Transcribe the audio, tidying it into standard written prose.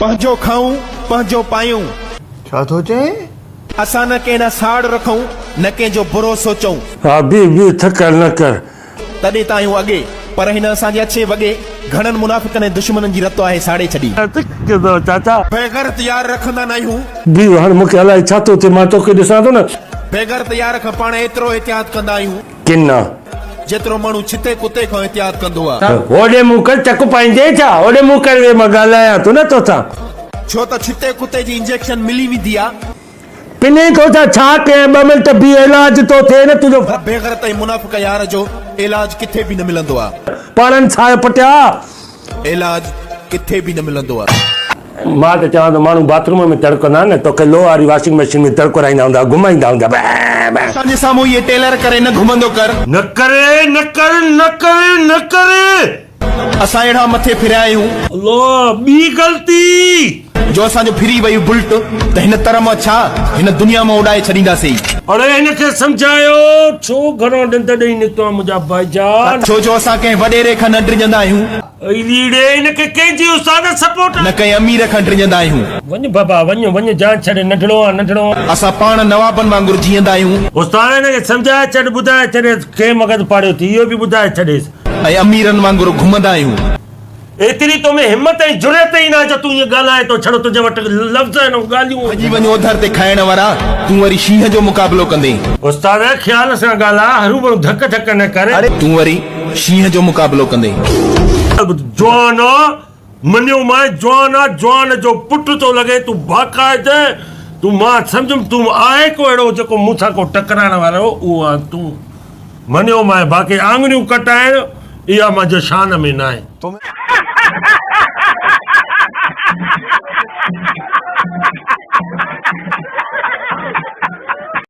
پنهنجو کائون، پنهنجو پايون. ڇا ٿو چئين؟ اسان نه ڪنهن ڏانهن ساڙ رکون، نه ڪنهن جو برو سوچون. ها بيهه بيهه ٿڪ نه ڪر. تڏي ته آهيون اڳي، پر هن اسان جي اڇي وڳي، گهڻن منافقن ۽ دشمنن جي رت آهي ساڙي ڇڏي. ڪندو چاچا. بيغيرت يار رکندا ناهيون. بيهه هاڻ مون کي الائي ڇا ٿو ٿئي مان توکي ڏسان ٿو نه. بيغيرت يار کان پاڻ ايترو احتياط ڪندا آهيون. ڪنا. جيترو ماڻهو ڇتي ڪتي کان احتياط ڪندو آ. هوڏي منهن ڪر چڪ پائيندين ڇا؟ هوڏي منهن ڪر ويهه مان ڳالهايان ٿو نه توسان. ڇو ته ڇتي ڪتي جي انجيڪشن ملي ويندي آ. پنين ٿو ڇا؟ ڇا ڪيان ٻه منٽ بيهه علاج ٿو ٿئي نه تنهنجو. پر بيغيرت ۽ منافق يار جو علاج ڪٿي به نه ملندو آ. پاڻن ساهه پٽيا. علاج ڪٿي به نه ملندو آ. مان ته چوان ٿو ماڻهو باٿ روم ۾ تڙ ڪندا آهن نه توکي لوهه واري واشنگ مشين ۾ تڙ ڪرائيندا هوندا گهمائيندا هوندا بين بين. اسان جي سامهون اهي ٽيلر ڪري نه گهمندو ڪر. نه ڪري نه ڪر نه ڪر نه ڪري. اسان اهڙا مٿي ڦريا آهيون. الله ٻي غلطي. جو اسان جو ڦري ويو بلٽ ته هن تر مان ڇا هن دنيا مان اڏائي ڇڏينداسين. اڙي هن کي سمجهايو ڇو گهران ڏند ڏئي نڪتو آهين منهنجا ڀائيجان. ڇو جو اسان ڪنهن وڏيري کان نه ڊڄندا آهيون. اي ليڙي هن کي ڪنهن جي استاد سپورٽ. نه ڪنهن امير کان ڊڄندا آهيون. وڃ بابا وڃ وڃ جان ڇڏ ننڍڙو آن ننڍڙو آن. اسان پاڻ نوابن وانگر جيئندا آهيون. استاد هن کي سمجهائي ڇڏ ٻڌائي ڇڏيس ڪنهن مغز پاڙيو ٿي اهو به ٻڌائي ڇڏيس. ۽ اميرن وانگر گهمندا آهيون. ايتري تو ۾ همت ۽ جرئت ئي ناهي جو تون ائين ڳالهائين ٿو ڇڙو تنهنجي وٽ لفظ آهن ۽ ڳالهيون. ڀڄي وڃ اوڌر تي کائڻ وارا، تون وري شينهن جو مقابلو ڪندين. استاد خيال سان ڳالهاء هروڀرو ڌڪ ڌڪ نه ڪر. تون وري شينهن جو مقابلو ڪندين. جوان آ مڃيومانء جوان آ جوان جو پٽ ٿو لڳين تون باقاعده تون مان سمجهيم تون آهي ڪو اهڙو جيڪو مون سان ڪو ٽڪرائڻ وارو اهو آ تون. مڃيومانء باقي آڱريون ڪٽائڻ اها منهنجي شان ۾ ناهي.